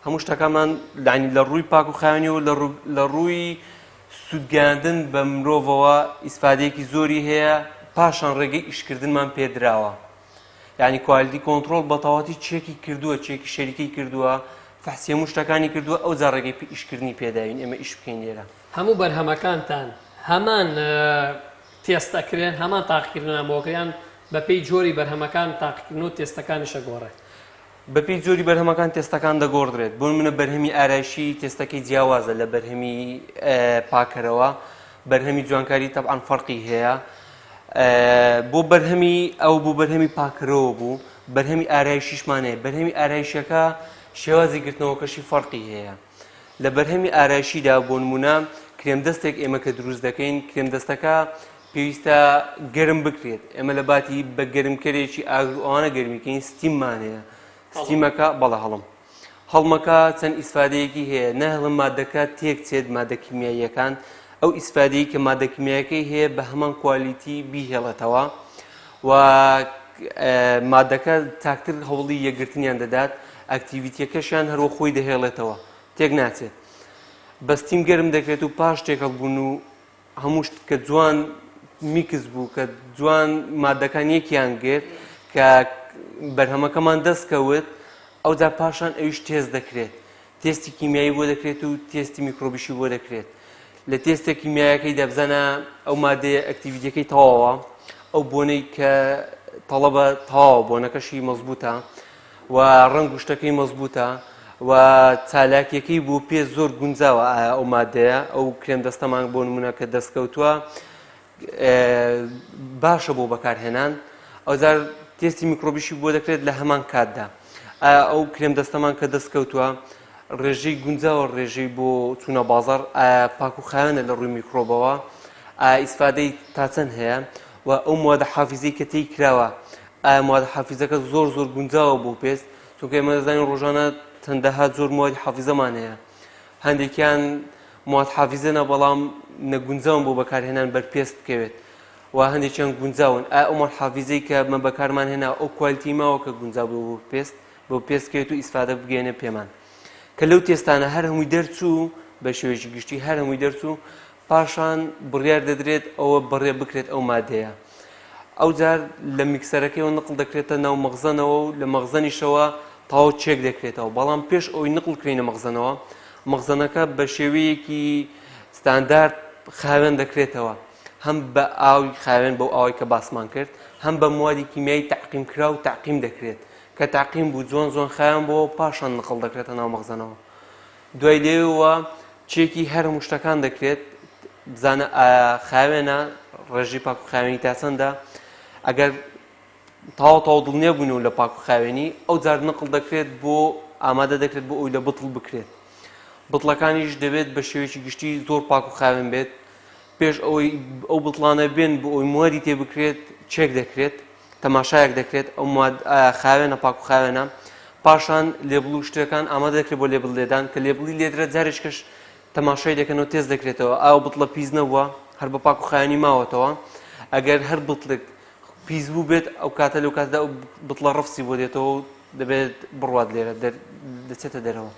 هەموو شتەکانمان لانی لە ڕووی پاک و خاوێنیەوە لە ڕووی سوودگەیاندن بە مرۆڤەوە ئیسفادەیەکی زۆری هەیە پاشان ڕێگەی ئیشکردنمان پێدراوە یعنی quality control بە تەواوەتی چێکی کردووە چێکی شەریکەی کردووە فەحسی هەموو شتەکانی کردووە ئەو جا ڕێگەی ئیشکردنی پێداوین ئێمە ئیش بکەین لێرە. هەموو بەرهەمەکانتان هەمان تێست ئەکرێن هەمان تاقیکردنەوەیان بۆ ئەکرێ یان بەپێی جۆری بەرهەمەکان تاقیکردنەوە و تێستەکانیش ئەگۆڕێت؟ بەپێی جۆری بەرهەمەکان تێستەکان دەگۆڕدرێت بۆ نمونە بەرهەمی ئارایشی تێستەکەی جیاوازە لە بەرهەمی پاکەرەوە بەرهەمی جوانکاری تەبعەن فەرقی هەیە بۆ بەرهەمی ئەو بۆ بەرهەمی پاکەرەوە بوو بەرهەمی ئارایشیشمان هەیە بەرهەمی ئارایشەکە شێوازی گرتنەوەکەشی فەرقی هەیە لە بەرهەمی ئارایشیدا بۆ نمونە کرێم دەستێک ئێمە کە دروست دەکەین کرێم دەستەکە پێویستە گەرم بکرێت ئێمە لە باتی بە گەرمکەرێکی ئاگر و ئەوانە گەرمیکەین steam مان هەیە steam ەکە بەڵێ هەڵم هەڵمەکە چەند ئیسفادەیەکی هەیە ناهێڵم مادەکە تێک چێت مادە کیمیاییەکان ئەو ئیسفادەی کە مادە کیمیایەکەی هەیە بە هەمان quality بیهێڵێتەوە و مادەکە چاکتر هەوڵی یەکگرتنیان دەدات activity یەکەشیان هەروە خۆی دەهێڵێتەوە تێک ناچێت بە steam گەرم دەکرێت و پاش تێکەڵبوون و هەموو شت کە جوان mix بوو کە جوان مادەکان یەکیان گرت کە بەرهەمەکەمان دەست کەوت ئەوجا پاشان ئەویش تێست دەکرێت تێستی کیمیایی بۆ دەکرێت و تێستی میکرۆبیشی بۆ دەکرێت لە تێستە کیمیایەکەی دەبزانە ئەو مادەیە activity یەکەی تەواوە ئەو بۆنەی کە تەڵەبە تەواوە بۆنەکەشی مەزبوتە و ڕەنگ و شتەکەی مەزبوتە و چالاکیەکەی بۆ پێ زۆر گونجاوە ئایا ئەو مادەیە ئەو کرێم دەستەمان بۆ نمونە کە دەستکەوتووە باشە بۆ بەکارهێنان ئەوجار تێستی میکرۆبیشی بۆ دەکرێت لە هەمان کاتدا ئایا ئەو کرێم دەستەمان کە دەستکەوتووە ڕێژەی گونجاوە ڕێژەی بۆ چوونە بازار ئایا پاک و خاوێنە لە ڕووی میکرۆبەوە ئایا ئیسفادەی تا چەند هەیە و ئەو موادە حافیزەی کە تێی کراوە ئایا موادە حافیزەکە زۆر زۆر گونجاوە بۆ پێست چونکە ئێمە دەزانین ڕۆژانە چەندەها جۆر موادی حافیزەمان هەیە هەندێکیان مواد حافیزەنە بەڵام نەگونجاون بۆ بەکارهێنان بەر پێست بکەوێت و هەندێکیان گونجاون ئایا ئەو مواد حافیزەی کە مە بەکارمان هێنا ئەو quality ماوە کە گونجاو بوو بۆ پێست بۆ پێست کەوێت و ئیسفادە بگەێنێ پێمان کە لەو تێستانە هەر هەمووی دەرچوو بە شێوەیەکی گشتی هەر هەمووی دەرچوو پاشان بڕیار دەدرێت ئەوە بەڕێ بکرێت ئەو مادەیە ئەوجار لە میکسەرەکەیەوە نقڵ دەکرێتە ناو مەخزەنەوە و لە مەخزەنیشەوە تەواو چێک دەکرێتەوە بەڵام پێش ئەوەی نقڵ کرێنە مەخزەنەوە مەخزەنەکە بە شێوەیەکی ستاندارد خاوێن دەکرێتەوە هەم بە ئاوی خاوێن بەو ئاوەی کە باسمان کرد هەم بە موادی کیمیایی تەعقیم کراو تەعقیم دەکرێت کە تەعقیم بوو جوان جوان خاوێن بۆ پاشان نقڵ دەکرێتە ناو مەخزەنەوە دوای لێوە چێکی هەر هەموو شتەکان دەکرێت بزانە ئایا خاوێنە ڕێژەی پاک و خاوێنی تا چەندە ئەگەر تەواو تەواو دڵنیا بووینەوە لە پاک و خاوێنی ئەو جار نقڵ دەکرێت بۆ ئامادە دەکرێت بۆ ئەوی لە بتڵ بکرێت بتڵەکانیش دەبێت بە شێوەیەکی گشتی زۆر پاک و خاوێن بێت پێش ئەوەی ئەو بتڵانە بێن بۆ ئەوی موادی تێ بکرێت چێک دەکرێت تەماشایەک دەکرێت ئەو مواد ئایا خاوێنە پاک و خاوێنە پاشان label و شتەکان ئامادە دەکرێت بۆ label لێدان کە label ی لێدرا جارێکش تەماشای دەکەنەوە تێست دەکرێتەوە ئاو بتڵە پیس نەبووە هەر بە پاک و خاوێنی ماوەتەوە ئەگەر هەر بتڵێک پیس بوو بێت ئەو کاتە لەو کاتدا ئەو بتڵە ڕفسی بۆ دێتەوە و دەبێت بڕوات لێرە دەچێتە دەرەوە.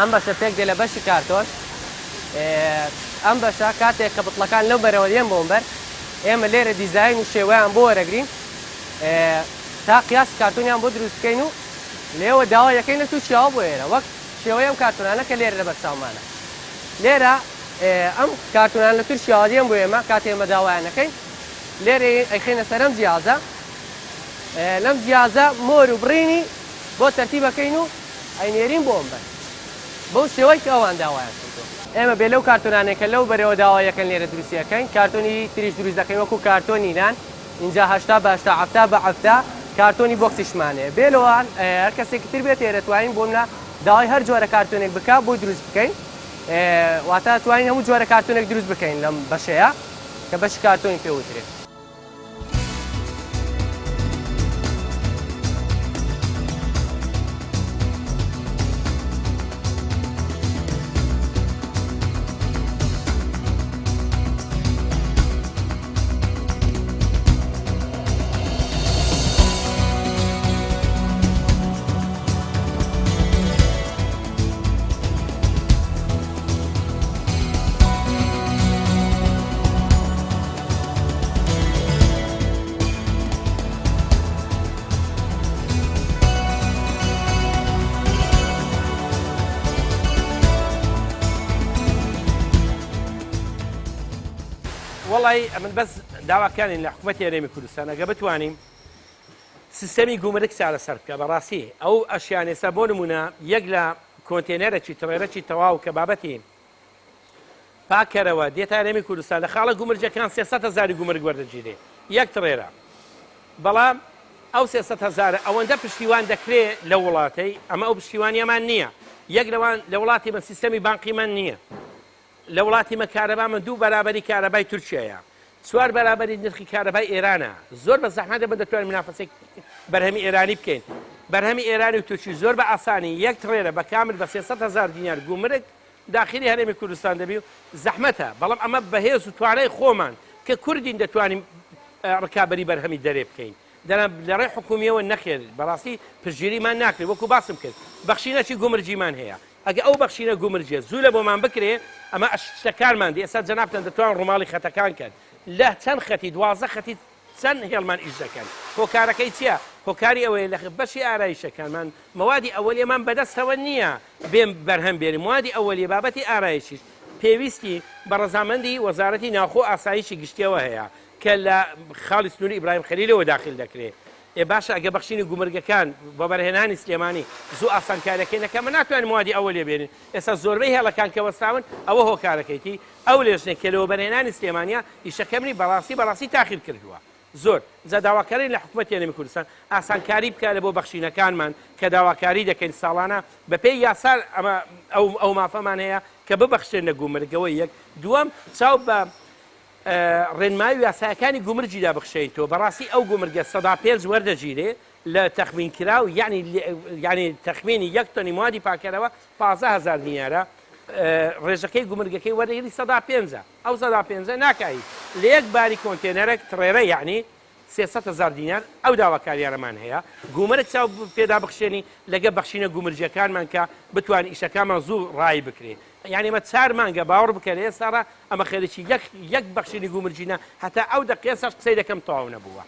ئەم بەشە پێک دێ لە بەشی کارتۆن. ئەم بەشە کاتێک کە بتڵەکان لەو بەرەوە دێن بۆ بەر ئێمە لێرە دیزاین و شێوەیان بۆ وەرەگرین تا قیاسی کارتۆنیان بۆ دروست بکەین و لێوە داوا یەکەین لە تورکیاوە بۆ ئێرە وەک شێوەی ئەم کارتۆنانە کە لێرە لەبەر چاومانە لێرە ئەم کارتۆنان لە تورکیاوە دێن بۆ ئێمە کاتێ ئێمە داوایان ئەکەین لێرە ئەیخەینە سەر ئەم جیازە لەم جیازە مۆر و بڕینی بۆ تەرتیبەکەین و ئەینێرین بۆ ئەم بەر بەو شێوەی کە ئەوان داوایان کردووە. ئێمە بێ لەو کارتۆنانەی کە لەو بەرەوە داوای ئەکەن لێرە دروستی ئەکەین کارتۆنی تریش دروست دەکەین وەکو کارتۆنی نان ئینجا 80 بە 80 70 بە 70 کارتۆنی بۆکسیشمان هەیە بێ لەوان هەر کەسێکی تر بێت ئێرە توانین بۆ منە داوای هەر جۆرە کارتۆنێک بکا بۆی دروست بکەین واتە توانین هەموو جۆرە کارتۆنێک دروست بکەین لەم بەشەیە کە بەشی کارتۆنی پێ وترێت. وەڵی ئەمن بەس داواکانین لە حکوومەتی هەرێمی کوردستان ئەگە بتوانین سیستەمی گومرگ چارەسەر بکە بەڕاستی ئەو ئەشیان ئێستا بۆ نمونە یەک لە کۆنتێنەرەکی تڕێرەکی تەواو کە بابەتی پاکەرەوە دێتە هەرێمی کوردستان لە خاڵە گومرجەکان 300 هەزاری گومرگ وەردەگیرێ یەک تڕێرە بەڵام ئەو 300 هەزارە ئەوەندە پشتیوان دەکرێ لە وڵاتەی ئەمە ئەو پشتیوانیەمان نییە یەک لەوان لە وڵاتی من سیستەمی بانقیمان نییە لە وڵاتی مە کارەبا من دوو بەرابەری کارەبای تورکیایە چوار بەرابەری نرخی کارەبای ئێرانە زۆر بە زەحمەت ئێمە دەتوانین منافەسەی بەرهەمی ئێرانی بکەین بەرهەمی ئێرانی و تورکی زۆر بە ئاسانی یەک تڕێرە بە کامل بە 300 هەزار دینار گومرگ داخلی هەرێمی کوردستان دەبی و زەحمەتە بەڵام ئەمە بەهێز و توانای خۆمان کە کوردین دەتوانین ڕکابەری بەرهەمی دەرێ بکەین دەنا لەڕێی حکومیەوە نەخێر بەڕاستی پشتگیریمان ناکرێت وەکو باسم کرد بەخشینەکی گومرگیمان هەیە ئەگە ئەو بەخشینە گومرگیە زوو لە بۆمان بکرێ ئەمە شتەکانمان دی ئێستا جەنابتان دەتوان ڕووماڵی خەتەکان کەن لە چەند خەتی 12 خەتی چەند هێڵمان ئیش دەکەن هۆکارەکەی چییە هۆکاری ئەوەیە لە بەشی ئارایشەکانمان مەوادی ئەوەلیەمان بەدەستەوە نییە بێم بەرهەم بێنین موادی ئەوەلیە بابەتی ئارایشیش پێویستی بە ڕەزامەندی وەزارەتی ناوخۆ ئاسایشی گشتیەوە هەیە کە لە خاڵی سنووری ئیبراهیم خەلیلەوە داخل دەکرێ. ئێ باشە ئەگەر بەخشینی گومرگەکان وەبەرهێنانی سلێمانی زوو ئاسانکاریەکەی نەکا مە ناتوانین موادی ئەوەلیە بێنین ئێستا زۆربەی هێڵەکان کە وەستاون ئەوە هۆکارەکەیتی ئەو لێژنەی کە لە وەبەرهێنانی سلێمانیە ئیشەکەمنی بەڕاستی بەڕاستی تاخیر کردووە زۆر جا داواکارین لە حکومەتی هەرێمی کوردستان ئاسانکاری بکا لە بۆ بەخشینەکانمان کە داواکاری دەکەین ساڵانە بەپێی یاسا ئەمە ئەو ئەو مافەمان هەیە کە ببەخشێن لە گومرگەوە یەک دووەم چاو بە ڕێنمایی و یاسایەکانی گومرگیدا بخشێیتەوە بەڕاستی ئەو گومرگە 5% وەردەگیرێ لە تەخمین کراو یعنی یعنی تەخمینی یەک تۆنی موادی پاکەرەوە 15000 دینارە ڕێژەکەی گومرگەکەی وەردەگیری 5%ە ئەو 5%ە ناکا هیچ لە یەک باری کۆنتێنەرەک تڕێرە یعنی 300 هەزار دینار ئەو داواکاریانەمان هەیە گومرگ چاو پێدا بخشێنی لەگە بەخشینە گومرجیەکانمان کە بتوان ئیشەکانمان زوو ڕایی بکرێ یعنی ئەمە چار مانگە باوەڕ بکە لە ئێستا ڕا ئەمە خەریکی یەک یەک بەخشینی گومرجینە هەتا ئەو دەقیە سەر قسەی دەکەم تەواو نەبووە.